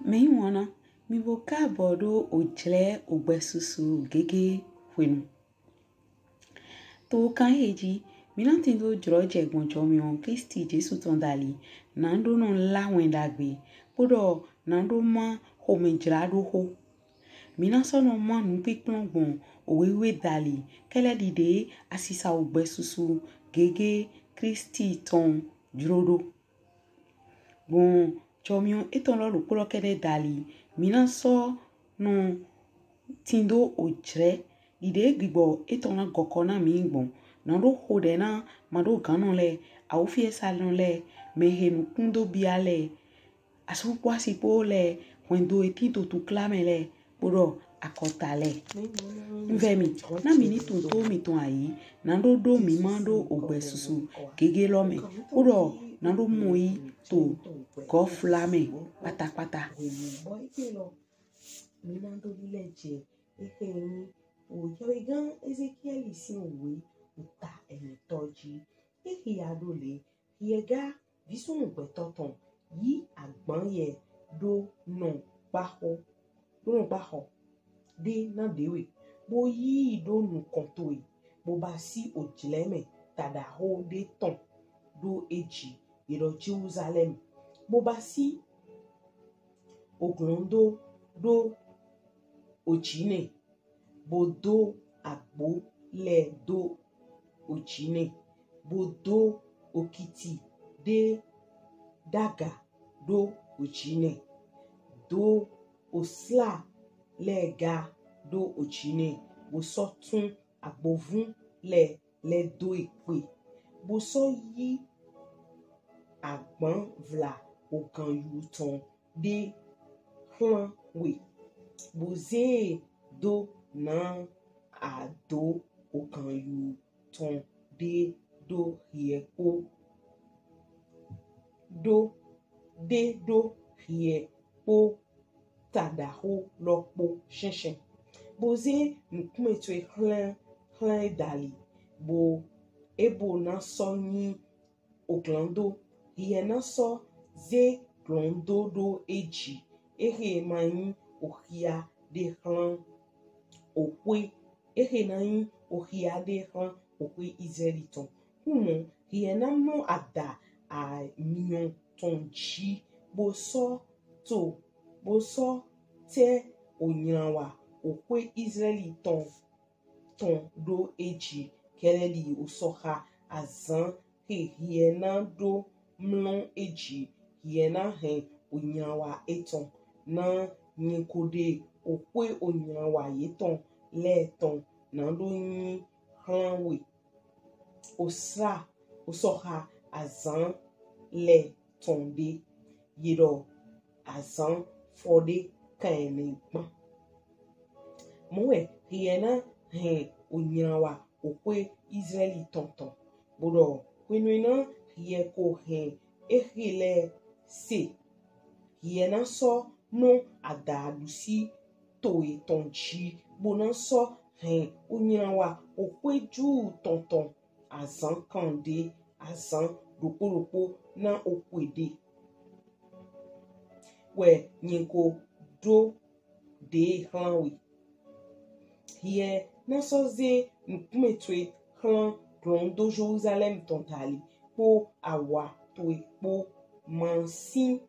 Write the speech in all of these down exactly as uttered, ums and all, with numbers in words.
Mɛyiwanna, mì bo kaabɔ ɖo ojlɛ ogbɛsusu gege hwenu. To kan ehe ji, mí na tindo jlɔjɛ gbɔn jɔmiɔn Klisti Jesu tɔn dali, naɖo nɔ lá wɛn ɖagbe, kpoɖɔ naɖo má xomɛjlaɖoxo. Mí na sɔ nɔ má nupinplɔn gbɔn owe wiwe dali, kɛlɛ ɖiɖe asisa ogbɛsusu gege Klisti tɔn jlo ɖo. Gbɔn jɔmiɔn etɔn lɔ ɖokpo lɔ kɛɖɛ dali, mí na sɔ nɔ tindo ojlɛ ɖiɖe gbigbɔ etɔn na gɔkɔ na mí gbɔn. Naɖo xoɖɛ na maɖoganɔ lɛ, awufiɛsanɔ lɛ, mɛhe nukun do bia lɛ, asu kpo asi kpo lɛ, hwɛndo he tin to tukla mɛ lɛ, kpoɖɔ akɔta lɛ. Un vɛ mì, na mì ni tun to mìtɔn ayi, naɖo ɖo mí ma ɖo ogbɛsusu gege lɔ mɛ, kpoɖɔ naɖo mɔ yi to gɔfla mɛ kpatakpata. Mí na ɖo lilɛ jɛ ehe nyi o yɛwhegán Ezekiɛli sin owe ota ɛnɛtɔ ji. Ehe ya ɖo le, hiɛ ga, visunnu gbɛtɔ tɔn, yí agban yɛ ɖo nɔ gbaxɔ, ɖo nɔ gbaxɔ ɖe na ɖewe, bo yí i ɖo nukɔn towe, bo basi ojlɛ mɛ taɖaxo ɖe tɔn ɖo eji, yi ɖɔ Jelusalɛm, bo basi oglɔndo ɖo oji nɛ, bo do agbo lɛ do oji nɛ, bo do okiti ɖe ɖaga ɖo oji nɛ, do osla lɛ ga ɖo oji nɛ, bo sɔ tun agbovun lɛ lɛ do e kpe, bo sɔ yí agban vla oganyu tɔn ɖe xlan we, bo ze e do na ado oganyu tɔn ɖe ɖo hiɛ kpo, ɖo ɖe ɖo hiɛ kpo taɖaxo lɔ kpo shɛnshɛn. Bo ze nukunmɛ towe xlan, xlan e dali, bo e bo na sɔ nyi oglɔndo. Hiɛ na sɔ ze glɔndo ɖo eji, ehe ma nyi oxia ɖe xlan oxwe, ehe na nyi oxia ɖe xlan oxwe Izraɛli tɔn. Humɔ, hiɛ na mlɔ ada amiɔn tɔn ji, bo sɔ to, bo sɔ tɛ onylanwa oxwe Izraɛli tɔn tɔn ɖo eji, kɛlɛ ɖi osɔxa azan he hiɛ na ɖo mlɔ eji, hiɛ na hɛn onylanwa etɔn na nyɛ ko ɖe oxwe onylanwa yetɔn lɛ tɔn naɖo nyi xlan we. Osra, osɔxa azan lɛ tɔn ɖe, yi ɖɔ azan fɔ ɖe kan ɛnɛ gban. Mɔ wɛ hiɛ na hɛn onylanwa oxwe Izraɛli tɔn tɔn, bo ɖɔ hwenu e na hiɛ ko hɛn ehe lɛ se, hiɛ na sɔ nɔ ada aɖusi towe tɔn ji, bo na sɔ hɛn onylanwa oxwe Ju tɔn tɔn azan kanɖe, azan ɖokpo ɖokpo na oxwe ɖe wɛ nyɛ ko ɖo ɖe xlan we. Hiɛ na sɔ ze nukunmɛ towe xlan glɔndo Jelusalɛm tɔn dali kpo awa towe kpo, masin,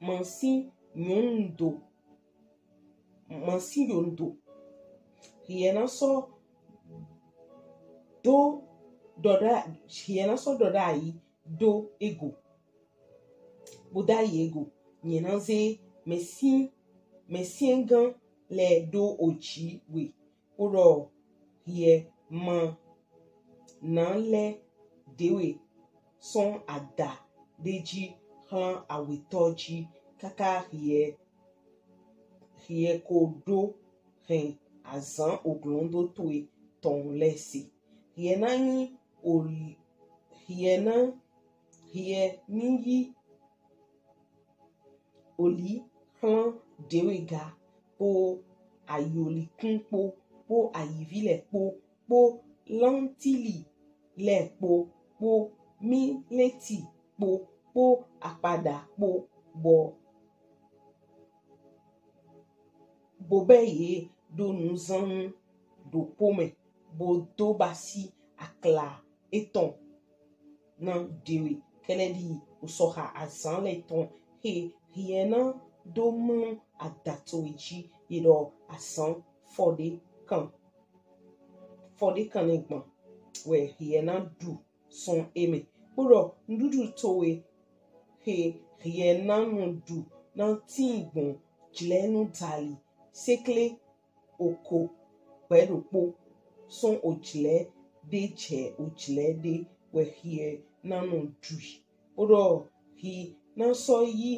masin nyɔnudo, masin yonudo. Hiɛ na sɔ do ɖɔɖa, hiɛ na sɔ ɖɔɖa yi do ego, bo da yi ego. Nyɛ na ze mɛsin, mɛsiɛngan lɛ ɖo oji we, kpoɖɔ hiɛ ma na lɛ ɖewe sɔn ada ɖe ji xlan awetɔ ji, kaka hiɛ, hiɛ ko ɖo hɛn azan oglɔndo towe tɔn lɛ se. Hiɛ na nyi oli, hiɛ na, hiɛ ni yi oli xlan ɖewe ga, kpo ayolikun kpo, kpo ayivi lɛ kpo, kpo lantili lɛ kpo, kpo mileti kpo, kpo akpada kpo, bɔ bo bɛ ye ɖo nuzan ɖokpo mɛ, bo do basi akla etɔn na ɖewe. Kɛlɛ ɖi osɔha azan lɛ tɔn he hiɛ na do mlɔ ada towe ji, yi ɖɔ azan fɔɖe kan, fɔɖe kan nɛ gban wɛ hiɛ na ɖu sɔn e mɛ. Kpoɖɔ nuɖuɖu towe he hiɛ na nɔ ɖu na tin gbɔn jlɛnu dali sekle oko gbɛ ɖokpo sɔn ojlɛ ɖe jɛ ojlɛ ɖe wɛ hiɛ na nɔ ɖui. Oɖɔ hi na sɔ yi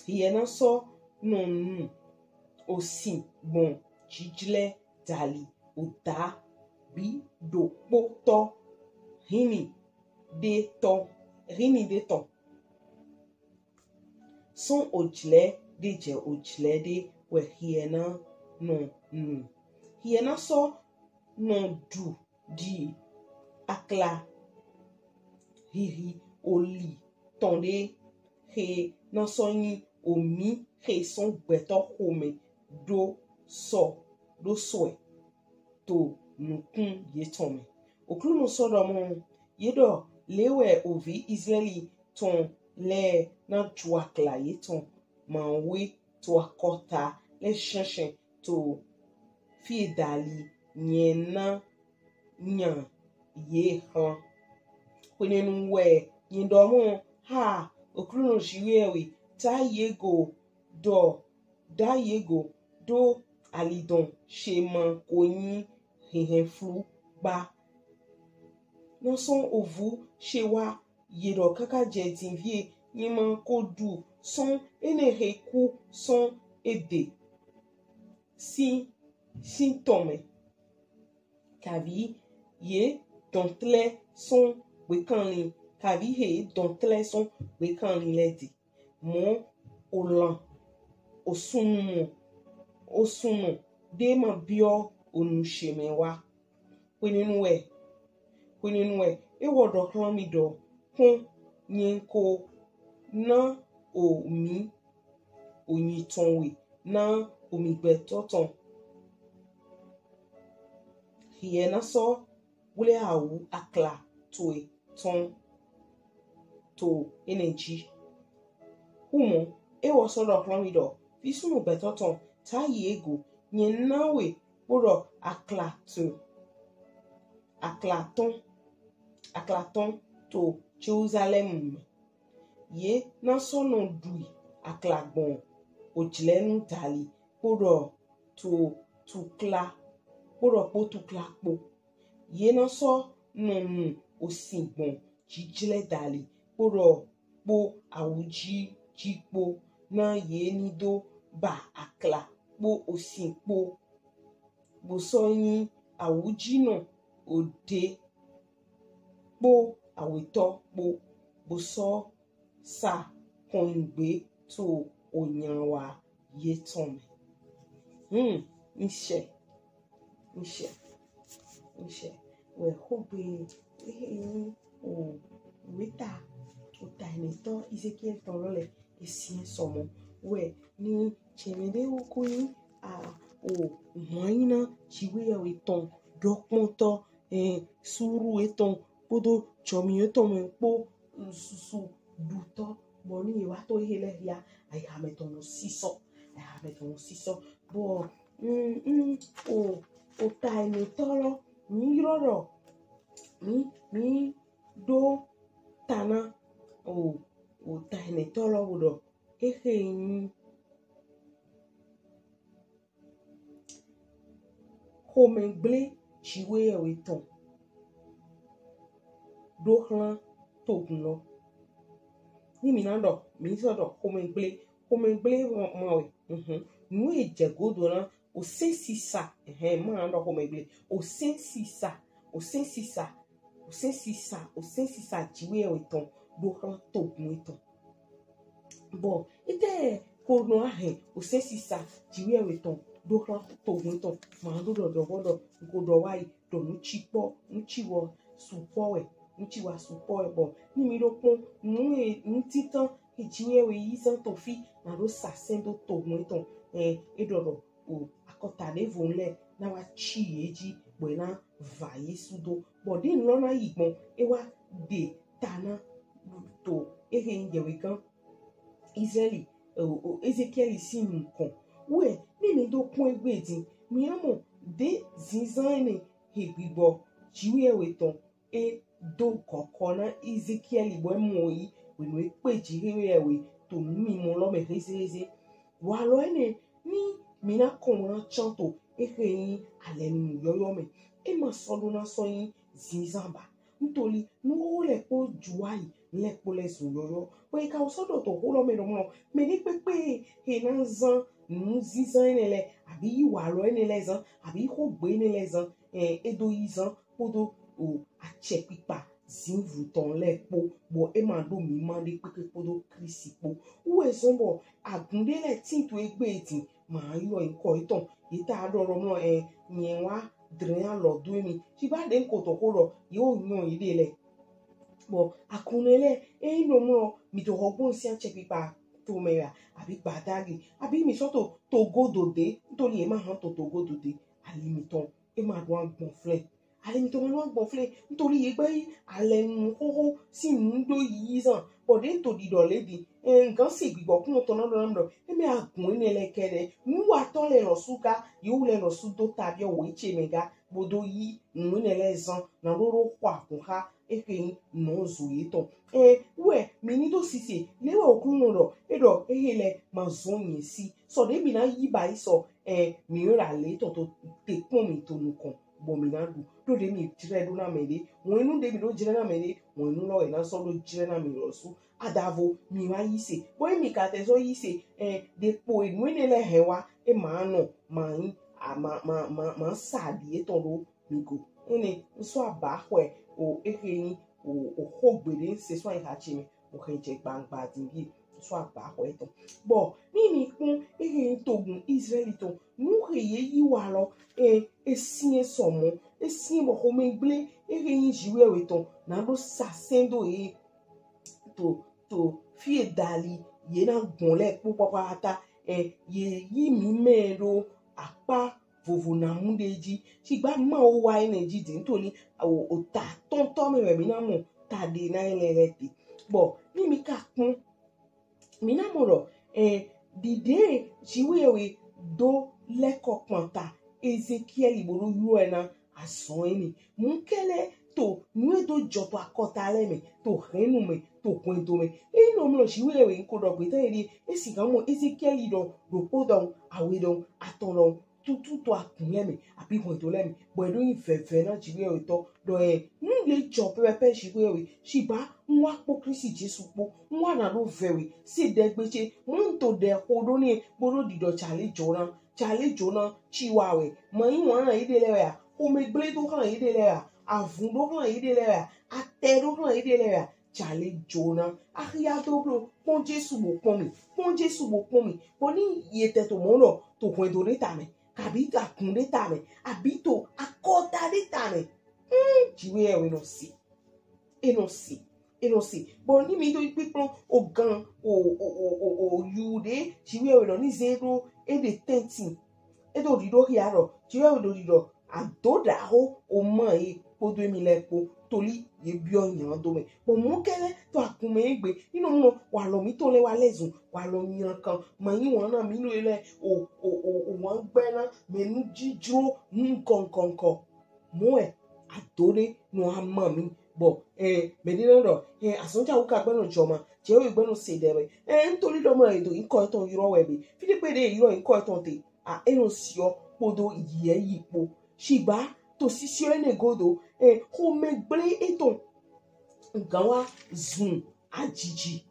hiɛ na sɔ nɔ nu osin gbɔn jijlɛ dali oda bi ɖokpotɔ hini ɖe tɔ hini ɖe tɔn sɔn ojlɛ ɖe jɛ ojlɛ ɖe wɛ hiɛ na nɔ nu. Hiɛ na sɔ nɔ ɖu ɖi akla hihi oli tɔn ɖe he na sɔ nyi omi he sɔn gbɛtɔ xomɛ ɖo sɔ ɖo sɔɛ to nukun yetɔn mɛ. Oklunɔ sɔ ɖɔ mɔ, ye ɖɔ le wɛ ovi Izlaɛli tɔn lɛ na ju akla yetɔn mawe to akɔta lɛ shɛnshɛn to fie dali nyɛ na nya ye hlan. Hwenɛnu wɛ nyɛ ɖɔ mɔ, ha, Oklunɔ Jiwheyɛwhe, ta ye go ɖɔ ɖa ye go ɖo alidɔn she ma ko nyi hinhɛnflu gba. Na sɔn ovu she wa ye ɖɔ kaka jɛ din vie nyɛ ma ko ɖu sɔn enɛ he ku sɔn ede sin sin tɔn mɛ. Kavi ye dɔntlɛ sɔn gbekanlin kavi he dɔntlɛ sɔn gbekanlin lɛ di. Mɔ olan osunnu osunnu ɖe ma biɔ onu she mɛ wa. Hwenɛnu wɛ hwenɛnu wɛ e wɔ ɖɔ hlan mi ɖɔ kpɔn nyɛ ko na omi onyi tɔn we na omi gbɛtɔ tɔn. Hiɛ na sɔ wle awu akla towe tɔn to enɛ ji. Humɔ e wɔ sɔ ɖɔ hlan mi ɖɔ, vi sunnu gbɛtɔ tɔn, ta yi e go, nyɛ na we kpoɖɔ akla tɔn akla tɔn akla tɔn to Jelusalɛm mɛ. Ye na sɔ nɔ ɖui akla gbɔn ojlɛnu dali kpoɖɔ to tukla kpoɖɔ kpo tukla kpo. Ye na sɔ nɔ nu osin gbɔn jijlɛ dali kpoɖɔ kpo awujiji kpo na ye ni do ba akla kpo osin kpo. Bo sɔ nyi awujinɔ ode kpo awetɔ kpo bo sɔ sa kɔnyigbe to onyawa yetɔn mɛ. Hmm, ŋṣɛ, ŋṣɛ, ŋṣɛ. Wɛ xogbe ehe nyi o weta ota ɛnɛtɔ Ezekiel tɔn lɔ lɛ esi sɔmɔ wɛ ni jɛmɛ ɖe wo ko nyi a o hwan yi na Jiwheyɛwhe tɔn ɖɔkpɔntɔ ɛ suru etɔn kpodo jɔmi etɔn mɛ kpo susu ɖutɔ bɔ ni ye wa to ehe lɛ hia ayiha mɛ tɔn nɔ sisɔ ayiha mɛ tɔn nɔ sisɔ bɔ mm mm o ota ɛnɛtɔ lɔ mi yrɔ ɖɔ mi mi ɖo ta na o ota ɛnɛtɔ lɔ wo ɖɔ ehe nyi xomɛgble Jiwheyɛwhe tɔn ɖo hlan togun lɔ. Ni mi na ɖɔ mi sɔ ɖɔ xomɛgble xomɛgble ma wɛ mhm nu e jɛ godo na osɛn sisa ɛhɛn ma na ɖɔ xomɛgble osɛn sisa osɛn sisa osɛn sisa osɛn sisa Jiwheyɛwhe tɔn ɖo hlan togun etɔn. Bɔ etɛ ko nɔ ahɛn osɛn sisa Jiwheyɛwhe tɔn ɖo hlan togun etɔn ma ɖo ɖɔ ɖɔ bɔ ɖɔ nko ɖɔ wa yi ɖɔ nu ci kpɔ nu ci wɔ sukpɔ wɛ nu ci wa sukpɔ wɛ bɔ ni mi ɖo kpɔn nu e nu titan Ke Jiwheyɛwhe yi zan to fi na ɖo sa sɛn do togun etɔn. Ɛ, e ɖɔ ɖɔ o akɔta ɖevo lɛ na wa ci ye ji bɔ e na va ye sudo. Bɔ ɖe nɔ na yi gbɔn e wa ɖe ta na to ehe yin yɛwhegan Israɛli, o, o, Ezekiɛli sin nukɔn. Wɛ, ni mi do kpɔn egbe din, mi na mɔ ɖe zinzan enɛ he gbigbɔ Jiwheyɛwhe tɔn e do gɔkɔ na Ezekiɛli bɔ e mɔ yi hwenu e kpe Jiwheyɛwhe to numimɔ lɔ mɛ hezeheze. Walɔ enɛ ni mi na kɔn na can to ehe yin alɛnu yɔyɔ mɛ. E ma sɔ ɖo na sɔ yin zinzan ba. Ntoli nu xoxo lɛ kpo juwayi lɛ kpo lɛ zun yɔyɔ. Bɔ e ka wo sɔ ɖɔ to xo lɔ mɛ ɖɔ mɔ mɛ ɖe kpekpe he na zan nu zinzan enɛ lɛ abi yi walɔ enɛ lɛ zan abi yi xogbe enɛ lɛ zan, ɛ, e do yi zan kpodo o acɛkpikpa zinvlu tɔn lɛ kpo, bɔ e ma ɖo mima ɖe kpekpe kpodo Klisti kpo. Wu wɛ zɔn bɔ agun ɖe lɛ tin to egbe din ma yɔ nkɔ etɔn. Ye ta ɖɔ ɖɔ mɔ ɛ nyɛ wa dlɛn alɔ do emi. Ci ba ɖe nko to xo ɖɔ ye wo nyɔ ye ɖe lɛ. Bɔ agun nɛ lɛ e yin ɖɔ mɔ mi to xɔ gbɔn sin acɛkpikpa to mɛ ya abi gbadagi abi mi sɔ to togodo de ntoli ye ma han to togodo de ali mitɔn e ma ɖo agbɔn flɛ. Ale mi to ma nɔ gbɔn flɛ ntoli ye gba yi alɛnu xoxo sin nu ɖo yi zan bɔ ɖe to ɖiɖɔ lɛ din. Ɛ, nkan se gbigbɔ kun tɔn na ɖɔ na mi ɖɔ emi agun enɛ lɛ kɛɖɛ nu wa tɔ lɛ lɔsu ga yewu lɛ lɔsu do ta biɔ wo etse mɛ ga bo do yi nu enɛ lɛ zan na ɖo ɖo xɔ agun xa ehe yin nɔ zo yetɔn. Ɛ, wɛ mi ni do sise le wɛ Oklunɔ ɖɔ e ɖɔ ehe lɛ ma zɔn nyɛ si sɔ ɖe mi na yi ba yi sɔ. Ɛ, mi yɔ la le tɔn to te kpɔn mi to nukɔn bɔ mi na ɖu ɖo ɖe mi jrɛ ɖo na mɛ ɖe wɔn enu ɖe mi ɖo jrɛ na mɛ ɖe wɔn enu lɔ wɛ na sɔ ɖo jrɛ na mi lɔsu. Adavo mi wa yi se bɔ mi ka te zɔ yi se. Ɛ, ɖe kpo enu enɛ lɛ hɛn wa e ma nɔ ma yin a ma ma ma ma sa ɖi etɔn ɖo mi go. Enɛ n sɔ aba xɔɛ o ehe yin o o xogbe ɖe n se sɔ ayiha ce mɛ o he jɛ gbangba din bi n sɔ aba xɔɛ tɔn. Bɔ ni mi kpɔn ehe yin togun Israɛli tɔn nu he ye yi walɔ e e sin e sɔ mɔ e sin bɔ xomɛgble ehe yin Jiwheyɛwhe tɔn na ɖo sa sɛn do ye to to fie dali ye na gbɔn lɛ kpo kpakpata. Ɛ, ye yi mi mɛ ɖo akpa vovo na mu ɖe ji. Ci gba ma wo wa enɛ ji de ntoli o o ta tɔntɔ mɛ wɛ mi na mɔ ta ɖe na enɛ lɛ te. Bɔ ni mi ka kpɔn mi na mɔ ɖɔ ɛ ɖiɖe Jiwheyɛwhe do lɛkɔ kpanta Ezekiɛli bo ɖo ylɔ ɛ na azɔn enɛ. Mu kɛlɛ to nu e do jɔ to akɔta lɛ mɛ to hɛnnu mɛ to hwɛndo mɛ. Eyin nɔ mlɔ Jiwheyɛwhe nko ɖɔ gbeta yi ɖi e si ka mɔ Ezekiɛli ɖɔ ɖokpo ɖɔ awe ɖɔ atɔn ɖɔ tutu to akun lɛ mɛ abi hwɛndo lɛ mɛ bɔ e ɖo yin vɛvɛ na Jiwheyɛwhe tɔ ɖɔ ɛ nu le jɔ pɛpɛpɛ Jiwheyɛwhe ci ba n wa kpo Klisti Jesu kpo n wa na ɖo vɛ we se ɖe gbe ce mɔ n to ɖe xo ɖo ni bo ɖo ɖiɖɔ ca le jona ca le jona ci wa wɛ ma yin wan na yi ɖe lɛ wɛ a xomɛgble ɖo hlan yi ɖe lɛ wɛ a avun ɖo hlan yi ɖe lɛ wɛ a atɛ ɖo hlan yi ɖe lɛ wɛ a ca le jona axia do blo kpɔn Jesu bo kpɔn mi kpɔn Jesu bo kpɔn mi kpɔn ni ye tɛ to mɔ nɔ to hwɛndo ɖe ta mɛ kabi to akun ɖe ta mɛ abi to akɔta ɖe ta mɛ. Hmm, Jiwheyɛwhe nɔ se e nɔ se e nɔ se bɔ ni mi do kpikplɔn o gan o o o o o yu ɖe Jiwheyɛwhe nɔ ni ze ɖo e ɖe tɛntin e do ɖiɖo hia ɖɔ Jiwheyɛwhe do ɖiɖɔ ado ɖaxo o ma ye kpodo emi lɛ kpo toli ye biɔ nylan do mɛ bɔ mɔ kɛlɛ to akun mɛ egbe ni nɔ mɔ walɔ mitɔn lɛ wa lɛ zun walɔ nylan kan ma yin wan na mi lɛ o o o o wan gbɛ na mɛ nu jijro nu nkɔnkɔnkɔ mɔ ɛ ado ɖe nɔ ama mi bɔ ɛ mɛ ɖe nɔ ɖɔ ɛ asɔnja wu ka gbɛnɔ jɔ ma jɛ wo gbɛnɔ se ɖe mɛ ɛ ntoli ɖɔ mɔ ɛ do nkɔ etɔn yrɔ wɛ be fi ɖe kpe ɖe yrɔ nkɔ etɔn te a e nɔ siɔ kpodo yɛ yi kpo. Shigba to sisiɔ enɛ godo ɛ xomɛgble etɔn gan wa zun ajiji.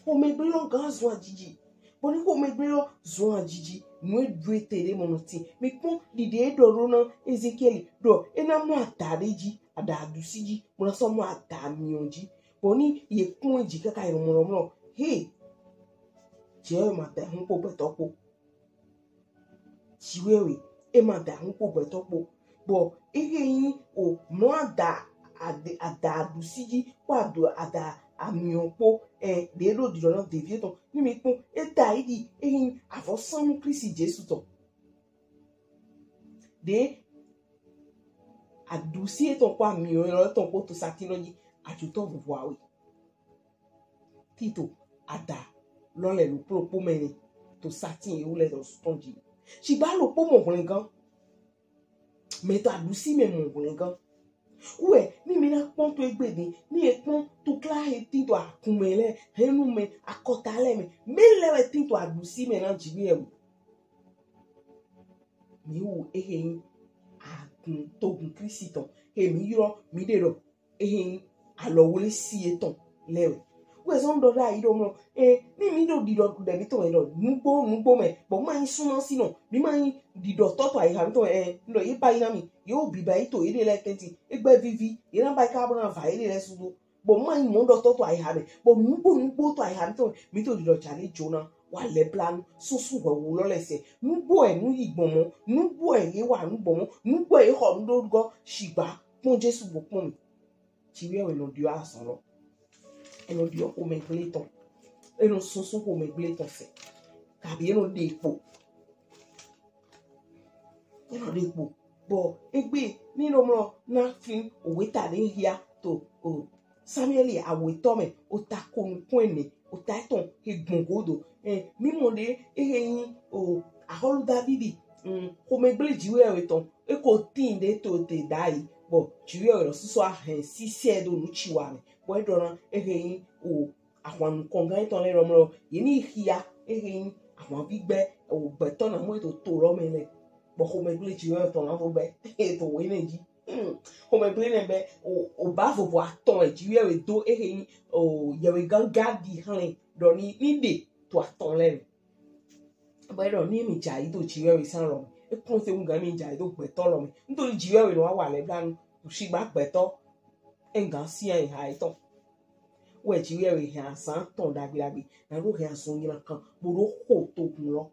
Xomɛgble lɔ gan zun ajiji. Bɔ ni xomɛgble lɔ zun ajiji nu e ɖu ete ɖe mɔ nɔ tin. Mi kpɔn ɖiɖe e ɖɔ ɖo na Ezekiɛli ɖɔ e na mɔ ada ɖe ji ada aɖusi ji bɔ na sɔ mɔ ada miɔn ji. Bɔ ni ye kpɔn e ji kaka yi mɔ nɔ mɔ he jɛ ma da hun kpo gbɛtɔ kpo. Jiwheyɛwhe e ma da hun kpo gbɛtɔ kpo bɔ ehe yin o mlɔ ada ada aɖusi ji kpo ado ada amiɔn kpo, ɛ ɖe ɖo ɖiɖɔ na ɖevi etɔn. Ni mi kpɔn, e da yi ɖi, e yin avɔsanu Klisti Jesu tɔn. Ɖe aɖusi etɔn kpo amiɔn lɔ etɔn kpo to satin lɔ ji, ajotɔ vovo awe. Tito ada lɔ lɛ ɖokpo ɖokpo mɛ nɛ to satin e wu lɛ tɔn ji. Shigba ɖokpo mɔ hwlɛngan. Mɛ to aɖusi mɛ mɔ hwlɛngan. Wɛ, ni mi na kpɔn to egbe din, ni e kpɔn tukla he tin to agun mɛ lɛ, hɛnnu mɛ, akɔta lɛ mɛ, mɛ lɛ wɛ tin to aɖusi mɛ na ji mi ɛ o. Mi wu ehe yin agun togun Klisti tɔn, he mi ylɔ mi ɖe ɖɔ ehe yin alɔwlesi etɔn lɛ wɛ. Wɛ zɔn ɖɔ ɖe ayi ɖo mlɔ, e, ni mi ɖo ɖiɖɔ ɖe mi tɔn mɛ ɖɔ nugbo nugbo mɛ, bɔ ma yin sunmɔ sinɔ, mi ma yin ɖiɖɔ tɔ to ayiha mi tɔn mɛ, ɛ, ɖɔ ye ba yi na mi, ye wo bi ba yi to ye ɖe lɛ tɛnti, egbe vivi, ye na ba yi ka bo na va ye ɖe lɛ sudo. Bɔ ma yin mɔ ɖɔ tɔ to ayiha mɛ, bɔ nugbo nugbo to ayiha mi tɔn mɛ, mi to ɖiɖɔ ja ɖe jona, wa lɛ blanu, susu hwɛwu lɔ lɛ sɛ, nugbo ɛ nu yi gbɔn mɔ, nugbo ɛ ye wa nu gbɔn mɔ, nugbo ɛ ye xɔ nu ɖo gɔ, shigba kpɔn Jesu bo kpɔn mi. Jiwheyɛwhe nɔ ɖiɔ azɔn lɔ. E nɔ ɖiɔ xomɛgble tɔn. E nɔ sunsun xomɛgble tɔn sɛ. Kabi e nɔ ɖe kpo. E nɔ ɖe kpo. Bɔ egbe ni nɔ mlɔ na fin owe ta ɖe hia to o Samuɛli awetɔ mɛ, ota konukun ɛnɛ, ota etɔn he gbɔn godo. Ɛ, mi mɔ ɖe ehe yin o ahɔlu Davidi, mm, xomɛgble Jiwheyɛwhe tɔn, e ko tin ɖe to te ɖayi, bɔ Jiwheyɛwhe lɔ susu ahɛn sisɛ do nu ci wa mɛ, bɔ e ɖɔ na ehe yin o ahwan nukɔngan etɔn lɛ ɖɔ mlɔ, ye ni hia ehe yin ahwanvi gbɛ o gbɛtɔ na mɔ e to to lɔ mɛ lɛ, bɔ xomɛgble Jiwheyɛwhe tɔn na vo gbɛ e to we nɛ ji. Hmm. Xomɛgble nɛ bɛ o, o ba vovo atɔn ɛ Jiwheyɛwhe do ehe yin o yɛwhe gangan di hlan ɖɔ ni ni ɖe to atɔn lɛ mɛ. Bɔ e ɖɔ ni mi ja yi do Jiwheyɛwhe san lɔ mɛ. E kɔn se mu gan mi ja yi do gbɛtɔ lɔ mɛ. Nítorí Jiwheyɛwhe nɔ wa lɛ blanu. Shigba gbɛtɔ e gan si ayiha etɔn. Wɛ Jiwheyɛwhe hɛn azan tɔn ɖagbe ɖagbe. Na ɖo hɛn azɔn nyina kan. Bo ɖo xo togun lɔ.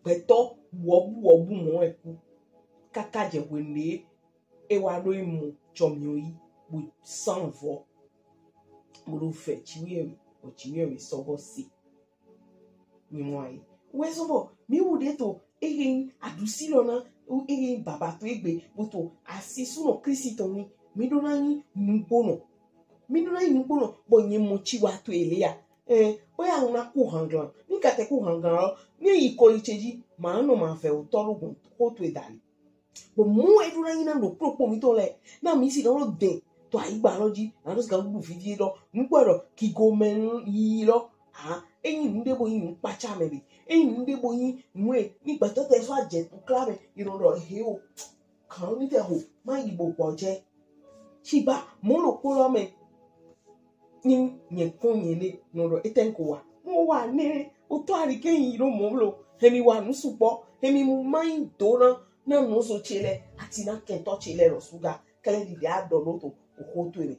Gbɛtɔ wɔbu wɔbu mɔ ɛ ku. Kaka jɛ hwenu ɖe e wa ɖo yi mɔ jɔmiɔ yi bo san vɔ. Bo ɖo vɛ Jiwheyɛwhe, bɔ Jiwheyɛwhe sɔgɔ se. Mi mɔ ayi. Wɛ zɔn bɔ mi wu ɖe to ehe yin aɖusi lɔ na, ehe yin baba to egbe, bo to asi sunɔ Klisti tɔn ni. Mi ɖo na yin nugbonɔ. Mi ɖo na yin nugbonɔ, bɔ nyɛ mɔ ci wa to ele ya. Ɛ, o ya na ku hanglan. Ni ka te ku hanglan lɔ, ni yi kɔli ce ji, ma nɔ ma vɛ o tɔ ɖo gbɔn xo to e dali. Bɔ mɔ e ɖo na yin na ɖokpo ɖokpo mitɔn lɛ. Na mi sigan ɖo dɛn to ayigba lɔ ji. Na ɖo sigan ɖuɖu vivi lɔ. Nugbo ɖɔ gigo mɛ yi lɔ. A, e yin nuɖe bo yin nu kpaca mɛ ɖe. E yin nuɖe bo yin nu e ni gbɛtɔ te sɔ ajɛ tukla mɛ. Yi nɔ ɖɔ he o. Kan mi te ho. Ma yi bo gbɔ jɛ. Shigba mɔ ɖokpo lɔ mɛ. Ni nyɛ kpɔn nyɛ nɛ nɔ ɖɔ etɛn ko wa. Mo wa nɛ, o tɔ ari ke yi ɖo mɔ blo. Hemi wa nu sukpɔ. Hemi mu ma yi do na, na nu so ce lɛ, ati na kɛntɔ ce lɛ lɔ suga. Kɛlɛ ɖiɖi a ɖɔ ɖo to oxo to eme.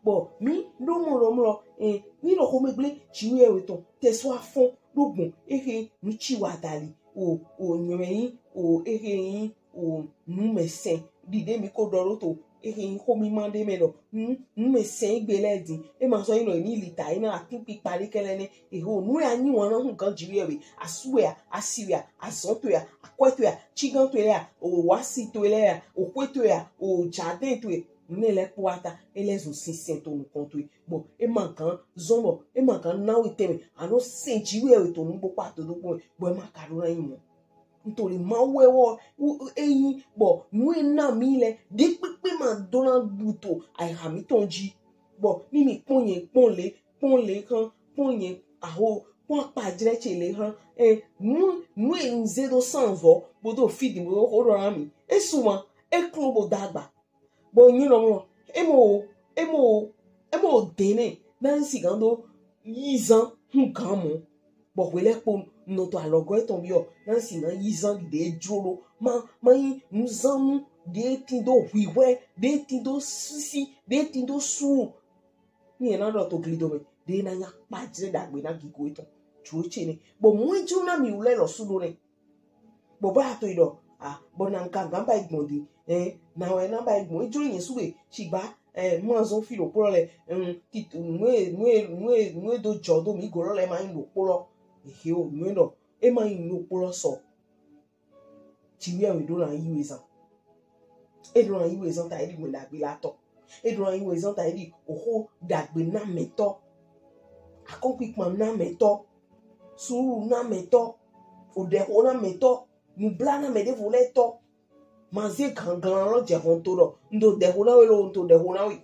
Bɔ mi ɖo mɔ ɖɔ mlɔ, ɛ, mi ɖɔ xomɛgble Jiwheyɛwhe tɔn te sɔ afɔn ɖo gbɔn ehe nu ci wa dali o, o nyɛ mɛ yin o ehe yin o numɛsɛn ɖiɖe mi ko ɖɔ ɖo to ehe yin xo mima ɖe mɛ ɖɔ nu, numɛsɛn egbe lɛ din. E ma sɔ yin ɖɔ ni lita yi na atin kpikpa ɖe kɛlɛ nɛ. Ehe o nu ya nyi wan na hugan Jiwheyɛwhe, asu wɛ a, asi wɛ a, azɔn to wɛ a, akwɛ to wɛ a, cigan to wɛ lɛ a, o wasi to wɛ lɛ a, o xwe to wɛ a, o jardin to wɛ. Nu nɛ lɛ kpo ata, e lɛ zun sinsɛn to nukɔn towe. Bɔ e ma gan zɔn bɔ e ma gan na we tɛnmɛ. A nɔ sɛn Jiwheyɛwhe to nugbo kpo ato ɖokpo mɛ, bɔ e ma ka ɖo na yin mɔ. Nítorí Mawu wɛ wɔ, e yin bɔ nu e na mi lɛ, ɖe kpekpe ma ɖo na ɖu to ayiha mitɔn ji. Bɔ ni mi kpɔn nyɛ, kpɔn le, kpɔn le han, kpɔn nyɛ aho, kpɔn akpajlɛ ce le han. Ɛ, nu, nu e n ze ɖo sanvɔ, bo ɖo fi din bo ɖo xo ɖɔ na mi. E suma, e klo bo dagba. Bɔ nyi nɔ mlɔ, e mɔ o, e mɔ o, e mɔ o dene, na n sigan ɖo yi zan hugan mɔ. Bɔ hwelɛkpo nɔ to alɔgɔ etɔn biɔ, na n sigan yi zan ɖe jlo ɖo. Ma, ma yin nuzannu ɖe tin ɖo hwihwɛ, ɖe tin ɖo sisi, ɖe tin ɖo su. Ni e na ɖɔ to glido mɛ, ɖe na nya kpajlɛ ɖagbe na gigo etɔn. Jlo ce nɛ. Bɔ mɔ e jlo na mi wu lɛ lɔ su ɖo nɛ. Bɔ bɔ a to yi ɖɔ, a, bɔ na n ka gan ba yi gbɔn din, ɛ, na wɛ na ba yi gbɔn. E jlo nyɛ su we, shigba, eh, ma zɔn fi ɖokpo lɔ lɛ, mm, ki nu e nu e nu e nu e do jɔ do mi go lɔ lɛ ma yin ɖokpo lɔ. Ehe o, nu e ɖɔ e ma yin ɖokpo lɔ sɔ. Jiwheyɛwhe ɖo na yi wezan. E ɖo na yi wezan ta e ɖi wɛn ɖagbe la tɔ. E ɖo na yi wezan ta e ɖi oxo ɖagbe na mɛtɔ. Akɔnkpinkpan na mɛtɔ. Suru na mɛtɔ. Oɖɛxo na mɛtɔ. Nubla na mɛ ɖevo lɛ tɔ. Ma ze ganglan lɔ jɛ hɔn to ɖɔ n do ɖɛxo na we lo n to ɖɛxo na we.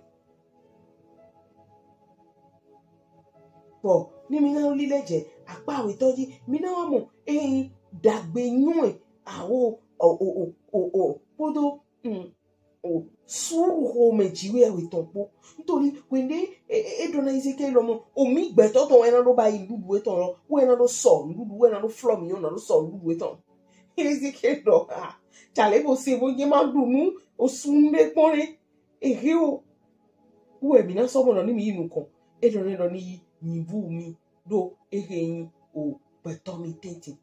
Bɔ ni mi na lilɛ jɛ akpa awetɔ ji, mi na wa mɔ eyin ɖagbe nyɔ ɛ awo o o o o o kpodo mm, o suru xomɛ Jiwheyɛwhe tɔn kpo. Nítorí wende e e e ɖɔ na Ezekiel lɔ mɔ, omi gbɛtɔ tɔn wɛ na ɖo ba yi nuɖuɖu etɔn lɔ, wɛ na ɖo sɔ nuɖuɖu, wɛ na ɖo flɔ mi yɔn na ɖo sɔ nuɖuɖu etɔn. Ezekiel ɖɔ ha, jalɛ bo se bo nye ma ɖu nu osun ɖe kpɔn ɖe. Ehe o. Wɛ mi na sɔ mɔ nɔ ni mi yi nukɔn. E ɖɔ ne ɖɔ ni yi nyibu mi ɖo ehe yin o gbɛtɔ mi tɛntin.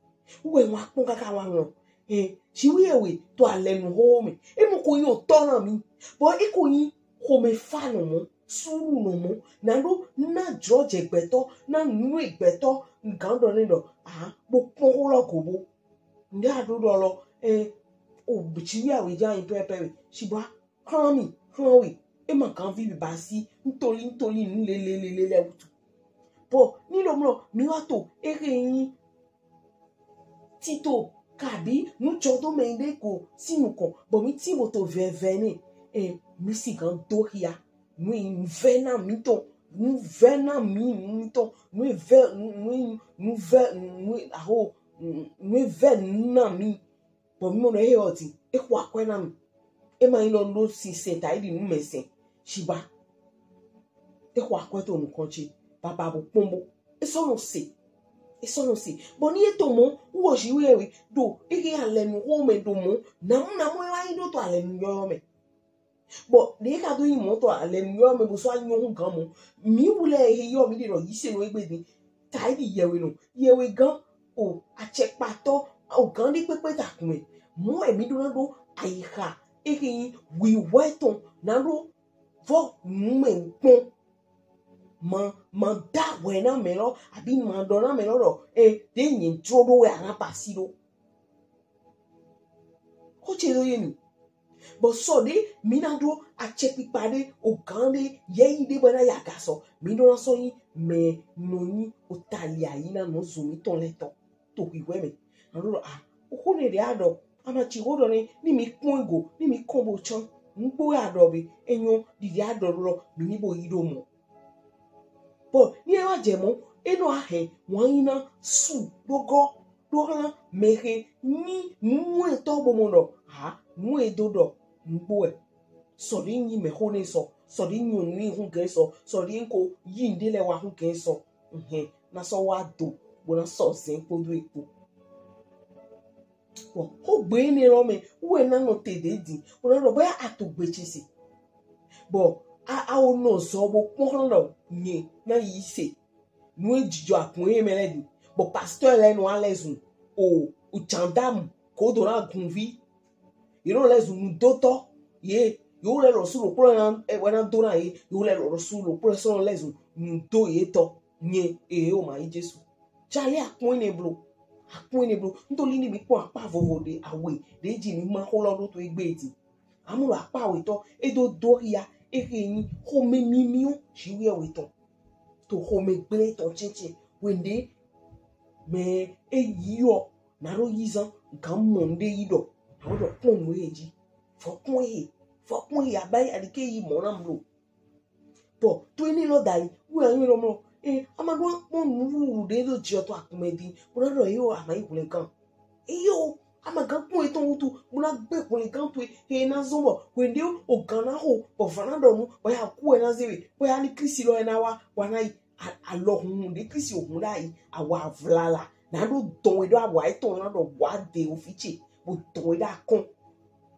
Wɛ wa kpɔn kaka wa lɔ. E Jiwheyɛwhe to alɛnu xoxo mɛ. E mɔ ko yin otɔ na mi. Bɔ e ko yin xomɛfa nɔ mɔ, suru nɔ mɔ. Na ɖo na jɔ jɛ gbɛtɔ, na nu e gbɛtɔ gan ɖɔ ne ɖɔ. A bo kpɔn xo lɔ go bo. Nde a ɖo ɖɔ lɔ e o Jiwheyɛwhe ja yin pɛpɛ we. Shigba xlan mi, xlan we. E ma gan vi basi ntoli ntoli nu lelelele lɛ wutu. Bɔ ni lɔ mlɔ mi wa to ehe yin tito kabi nu jɔ do mɛ ɖe ko si nukɔn bɔ mi ti bo to vɛvɛ ne. E mi si gan do xia. Nu yi nu vɛ na mi tɔn, nu vɛ na mi nu mi tɔn, nu vɛ nu nu vɛ nu aho nu vɛ nu na mi. Bɔ mi mɔ nɔ ehe ɔ din, e xɔ akwɛ na mi. E ma yin lɔ nu ɖo sinsɛn ta e ɖi nu mɛ sɛn. Shigba e xɔ akwɛ to nukɔn ce, baba bo kpɔn bo. E sɔ nɔ se. E sɔ nɔ se. Bɔ ni e to mɔ, wɔ Jiwheyɛwhe ɖo ehe alɛnu xomɛ ɖo mɔ, namu namu e wa yin ɖo to alɛnu yɔyɔ mɛ. Bɔ ɖe ka do yin mɔ to alɛnu yɔyɔ mɛ bo sɔ anyɔ hu gan mɔ. Mi wulɛ ehe yɔ mi ɖe ɖɔ yi se nɔ egbe din. Ta e ɖi yɛwhenɔ, yɛwhe gan, o acɛkpatɔ, o gan ɖe kpekpe ta kun mɛ. Mɔ emi ɖo na ɖo ayiha ehe yin wiwe tɔn na ɖo vɔ nu mɛ kpɔn. Ma ma da wɛ na mɛ lɔ abi ma ɖɔ na mɛ lɔ ɖɔ e ɖe nyi jro ɖo wɛ a na basi ɖo. Xo ce ɖo ye mi. Bɔ sɔ ɖe mi na ɖo acɛkpikpa ɖe o gan ɖe yɛyi ɖe bɔ na yi aga sɔ. Mi ɖo na sɔ yin mɛ nɔ yin o tali ayi na nɔ zun mi tɔn lɛ tɔ to wiwe mɛ. A ɖo ɖɔ a o xo ne ɖe a ɖɔ a ma ci xo ɖɔ ne ni mi kpɔn go ni mi kɔn bo can. Nugbo ya ɖɔ be enyɔ ɖiɖi a ɖɔ ɖo lɔ mi ni bo yi ɖo mɔ. Bɔ ni e wa jɛ mɔ e nɔ a hɛn wan yin na su ɖo gɔ ɖo hlan mɛ he ni nu etɔ bo mɔ ɖɔ ha nu e do ɖɔ nugbo wɛ. Sɔ ɖe yin mɛ xo ne sɔ, sɔ ɖe yin nyɔnu yi hu gɛn sɔ, sɔ ɖe yin ko yi nde lɛ wa hu gɛn sɔ. Nhɛn na sɔ wa do bo na sɔ zɛn kpodo e kpo. Bɔ xogbe enɛ lɔ mɛ wɛ na nɔ te ɖe din bo na ɖɔ bɔ ya a to gbe ce se. Bɔ a a wo nɔ zɔ bo kpɔn hlan ɖɔ nyɛ na yi se. Nu e jijɔ akun e mɛ lɛ din. Bɔ pasteur lɛ nɔ alɛ zun o o gendarme ko do na gunvi. Ye nɔ lɛ zun nudotɔ. Ye yo lɛ lɔ su ɖokpo na e wɛ na do na ye. Yo lɛ lɔ su ɖokpo sɔ lɛ zun nudo ye tɔ. Nyɛ e o ma yi Jesu. Jalɛ akpɔn enɛ blo. Akpɔn enɛ blo. Ntoli ni mi kpɔn akpa vovo ɖe awe ɖe ji ni ma xo lɔ ɖo to egbe din. Amɔ ɖo akpa awetɔ e do do xia ehe yin xomɛ mimiɔ Jiwheyɛwhe tɔn. To xomɛ gble tɔn cɛncɛn wende mɛ e yi ɔ na ɖo yi zan gan mɔ nde yi ɖɔ na ɖɔ kpɔn nu e ji. Fɔ kpɔn ehe, fɔ kpɔn ehe abayi aɖike yi mɔ na blo. Bɔ to enɛ lɔ dali wɛ anyi lɔ mlɔ. E a ma ɖo akpɔn nuwuwu ɖe do jiɔ to akumɛ din bo na ɖɔ eyo a ma yi hwlɛngan. Eyo a ma gan kpɔn etɔn wutu bo na gbe hwlɛngan towe he na zɔn bɔ hwende o gan na xo bɔ va na ɖɔ nu bɔ ya ku wɛ na ze we bɔ ya ni Klisti lɔ wɛ na wa wa na yi alɔ hun ɖe Klisti o hun ɖe ayi awa vlala na ɖo dɔn we ɖo awa etɔn na ɖɔ wa de o fi ce bo dɔn we ɖe akɔn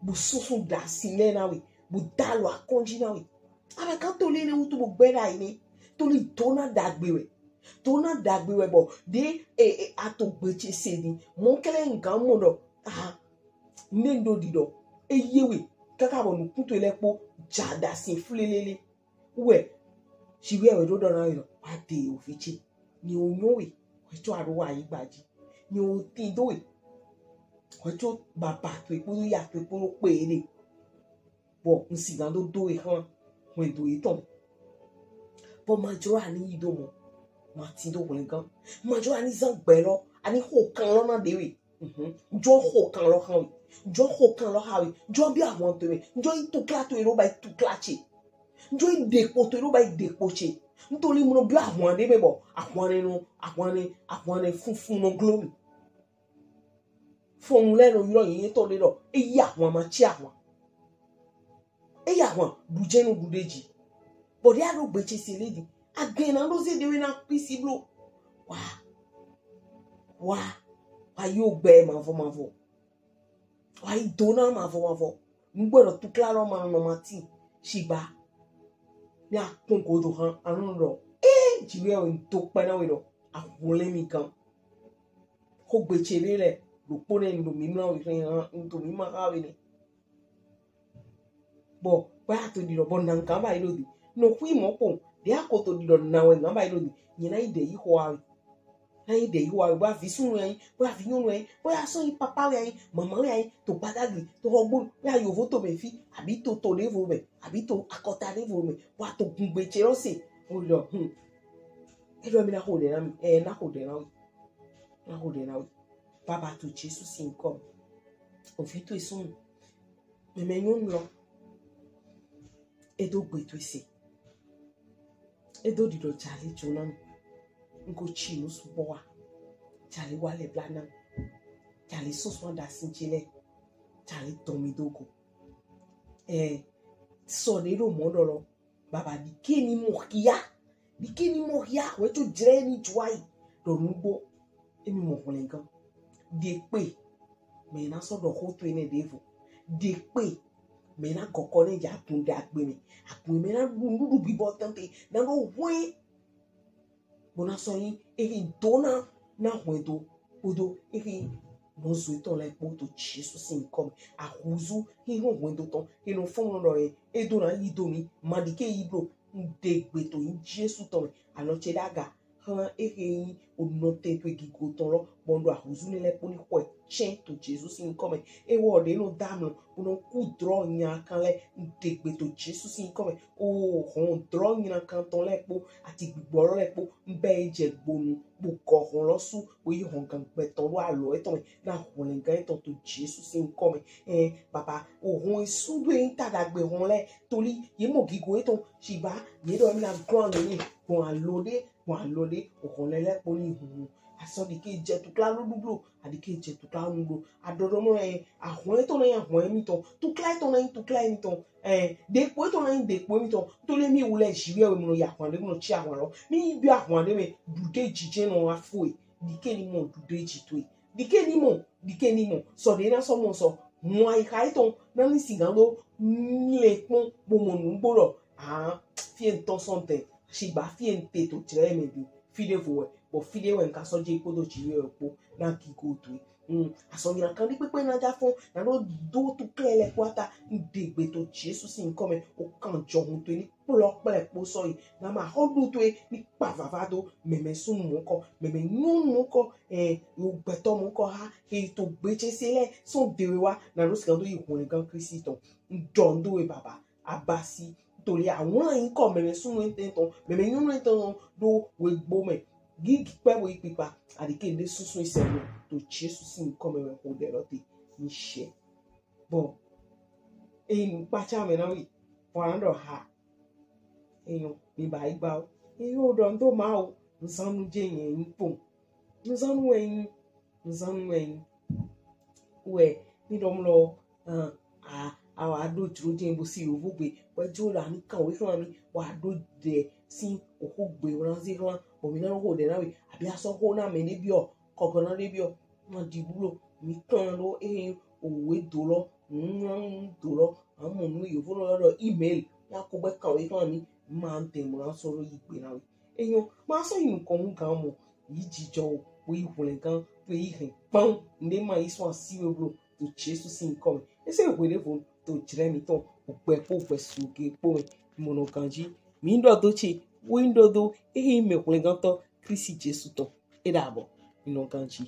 bo susu ɖasi lɛ na we bo da alɔ akɔn ji na we. A ma gan to li ne wutu bo gbɛ ɖe ayi ne to li do na ɖagbe wɛ. To na ɖagbe wɛ bɔ ɖe e e a to gbe ce se ni mɔ kɛlɛ n gan mɔ ɖɔ a ne n ɖo ɖiɖɔ e ye we kaka bɔ nukun towe lɛ kpo ja ɖasi flelele. Wɛ, Jiwheyɛwhe ɖo ɖɔ na we ɖɔ, wa de ovi ce. Ni o nyɔ we, wɛ co a ɖo wa yi gbaji. Ni o tin do we, wɛ co baba towe kpodo ya towe kpodo kpe ɖe. Bɔ n sigan do do we hlan hwɛndo yetɔn. Bɔ ma jlo ani yi do mɔ, ma tin do hwlɛngan. Ma jlo ani zan gbɛ lɔ, ani xo kan lɔ na ɖe we. Mhm. N jɔ xo kan lɔ hlan we. N jɔ xo kan lɔ ha we. N jɔ bi ahwan towe. N jɔ yi tukla towe ɖo ba yi tukla ce. N jɔ yi ɖekpo towe ɖo ba yi ɖekpo ce. N to li mlɔ bi ahwan ɖe mɛ bɔ ahwan nɛ nɔ, ahwan nɛ, ahwan nɛ funfun nɔ glo mi. Fɔnu lɛ nɔ ylɔ yeye tɔ ɖe ɖɔ eyi ahwan ma ci ahwan. Eyi ahwan ɖu jɛnu ɖu ɖe ji. Bɔ ɖe a ɖo gbe ce se le di. Agɛn na ɖo ze ɖe we na Kristi blo. Wa, wa, wa yi o gbɛ mavɔ mavɔ. Wa yi do na mavɔ mavɔ. Nugbo ɖɔ tukla lɔ ma nɔ ma ti. Shigba mi a kpɔn godo hã, anu ɖɔ, e, Jiwheyɛwhe n to kpɛ na we ɖɔ ahwlɛn mi gan. Xogbe ce ɖe lɛ ɖokpo nɛ n ɖo mi mla we hɛn hã, n ɖo mi ma ha we nɛ. Bɔ kpɛ a to ɖi ɖɔ bɔ na n gan ba yi ɖo di. Nɔ xui mɔ kpo ɖe a ko to ɖi ɖɔ na wɛ gan ba yi ɖo di. Nyɛ na yi ɖe yi xɔ a we. Na yi ɖe yi wa, bóyá vi sunnu ya yin, bóyá vi nyɔnu ya yin, bóyá sɔ yin papa ya yin, mama ya yin, to Badagry, to Xɔgbonu, bóyá yovo to mɛ fi, àbí to to ɖevo mɛ, àbí to akɔta ɖevo mɛ, bóyá to gungbe ce lɔ se. O lɔ, hmm. E lɔ mi na xo ɖɛ na mi, ɛ, na xo ɖɛ na we, na xo ɖɛ na we. Baba to Jesu sin nkɔ mɛ. Ovi to esun. Mɛmɛ nyɔnu lɔ, e do gbe to ese. E do ɖiɖɔ jali jo na mi. N ko ci nu sugbɔ wa. Jali wa lɛ bla na mi. Jali sɔsɔ da sin ce lɛ. Jali tɔn mi do go. Ɛ, sɔ ɖe ɖo mɔ ɖɔ lɔ. Baba ɖike ni mɔ xia. Ɖike ni mɔ xia. Wɛ co jrɛ ni jua yi. Ɖɔ nugbo. Emi mɔ hwlɛngan. Ɖekpe. Mɛ na sɔ ɖɔ xo to enɛ ɖevo. Ɖekpe. Mɛ na gɔkɔ nɛ ja kun ɖe agbe mɛ. Akun mɛ na ɖu nuɖuɖu bibɔ tante. Na ɖo hwɛ. Bo na sɔ yin ehe do na, na hwɛndo kpodo ehe mɔzo etɔn lɛ kpo to Jesu sin nkɔ mɛ. Ahuzu hiho hwɛndo tɔn he nɔ fɔn nɔ ɖɔ yɛ e do na yi do mi ma ɖike yi blo. N ɖe gbe to yin Jesu tɔn mɛ. Alɔ ce ɖaga hlan ehe yin onɔtɛn to gigo tɔn lɔ, bɔ n ɖo ahuzu nɛ lɛ kpo ni xɔɛ cɛn to Jesu sin nkɔ mɛ. Ewɔ ɖe nɔ da mlɔ, bo nɔ ku drɔ nyinakan lɛ, n ɖe gbe to Jesu sin nkɔ mɛ. O hɔn drɔ nyinakan tɔn lɛ kpo, ati gbigbɔ lɔ lɛ kpo, n bɛ e jɛ gbonu, bo gɔ hɔn lɔ su, bo yi hɔn gan gbɛtɔ ɖo alɔ etɔn mɛ, na hwlɛngan etɔn to Jesu sin nkɔ mɛ. Ɛ, baba, o hɔn esu ɖo yin ta ɖagbe hɔn lɛ, toli ye mɔ gigo etɔn, shigba ye ɖɔ mi na glɔn alo ni gbɔn alo ɖe, gbɔn alo ɖe, o hɔn lɛ lɛ kpo ni hun. Asɔ ɖike jɛ tukla ɖo ɖublo, aɖike jɛ tukla nu ɖo. Aɖɔɖɔ mɔ ɛ, ahɔn etɔn na yin ahɔn emitɔn, tukla etɔn na yin tukla emitɔn, ɛ, ɖekpo etɔn na yin ɖekpo emitɔn. To le mi wulɛ ji wɛ mi nɔ yi ahɔn ɖe, mi nɔ ci ahɔn lɔ. Mi bi ahɔn ɖe mɛ, ɖu ɖe jijɛ nɔ wa fo e. Ɖike ni mɔ ɖu ɖe ji to e. Ɖike ni mɔ, ɖike ni mɔ. Sɔ ɖe na sɔ mɔ sɔ. Mɔ ayiha etɔn na ni sigan ɖo le kpɔn bo mɔ nugbo lɔ. Ah, fie n tɔn sɔn tɛ, shigba fie n te to jrɛ mɛ ɖi. Fi ɖevo wɛ, bɔ fi ɖe wɛ n ka sɔ jɛ kpodo ji wɛ kpo na gigo to e. Mm, asɔ nyinakan ɖe kpekpe na ja fɔn, na ɖo do tukla lɛ kpo ata, n ɖe gbe to Jesu sin nkɔ mɛ, o kan jɔhun to e ni kplɔ kplɛ kpo sɔ yi, na ma xɔ ɖu to e ni kpa vava do, mɛmɛ sunnu mɔ kɔ, mɛmɛ nyɔnu mɔ kɔ, ɛ, yo gbɛtɔ mɔ kɔ ha, he to gbe ce se lɛ, sɔn dewe wa, na ɖo sigan do yi hwlɛngan Kristi tɔn, n dɔ n do we baba, abasi, toli awlan yin kɔ mɛmɛ sunnu etɛn tɔn, mɛmɛ nyɔnu etɛn tɔn ɖo wegbo mɛ. Gigi kpɛ bo yi kpikpa. Aɖike ɖe susu isɛ mɛ. To Jesu sin nkɔ mɛ wɛ xo ɖɛ lɔ te. N shɛ. Bɔ eyin nu kpatsa mɛ na wi. Bɔ a na ɖɔ ha. Eyin mi ba yi gba o. Eyin o ɖɔ n do ma o. N zan nu je yɛn yin kpɔn. N zan nu wɛ yin. N zan nu wɛ yin. Wɛ mi ɖɔ mlɔ, a, a, a wa ɖo jlo jɛn bo si yovo gbe. Wɛ jo la mi kan we kan mi. Wa ɖo ɖɛ sin oxo gbe wlan ze hlan. Bɔ mi na ɖo xo ɖɛ na we. Abi a sɔ xo na mɛ ɖe biɔ. Kɔgɔ na ɖe biɔ. Ma ɖi bulo. Mi kan ɖo e owe do lɔ. Nu do lɔ. A mɔ nu yovo lɔ ɖɔ email. Ya ko gbɛ kan we kan mi. Ma de mlɔ a sɔ ɖo yi gbe na we. Eyin ma sɔ yi nukɔn nu gan mɔ. Yi jijɔ o, we yi hwlɛngan, we yi hɛn kpan, n ɖe ma yi sɔ asi we blo, to Jesu sin nkɔ mɛ. Ese hwe ɖevo to jrɛ mitɔn, ogbɛ kpo ogbɛ suge kpo mɛ, mɔ nɔ ganji, Mi ɖɔ do ce, wo yin ɖɔ do ehe yin mɛhwlɛngantɔ Kristi Jesu tɔn. E ɖabɔ, mi nɔ ganji.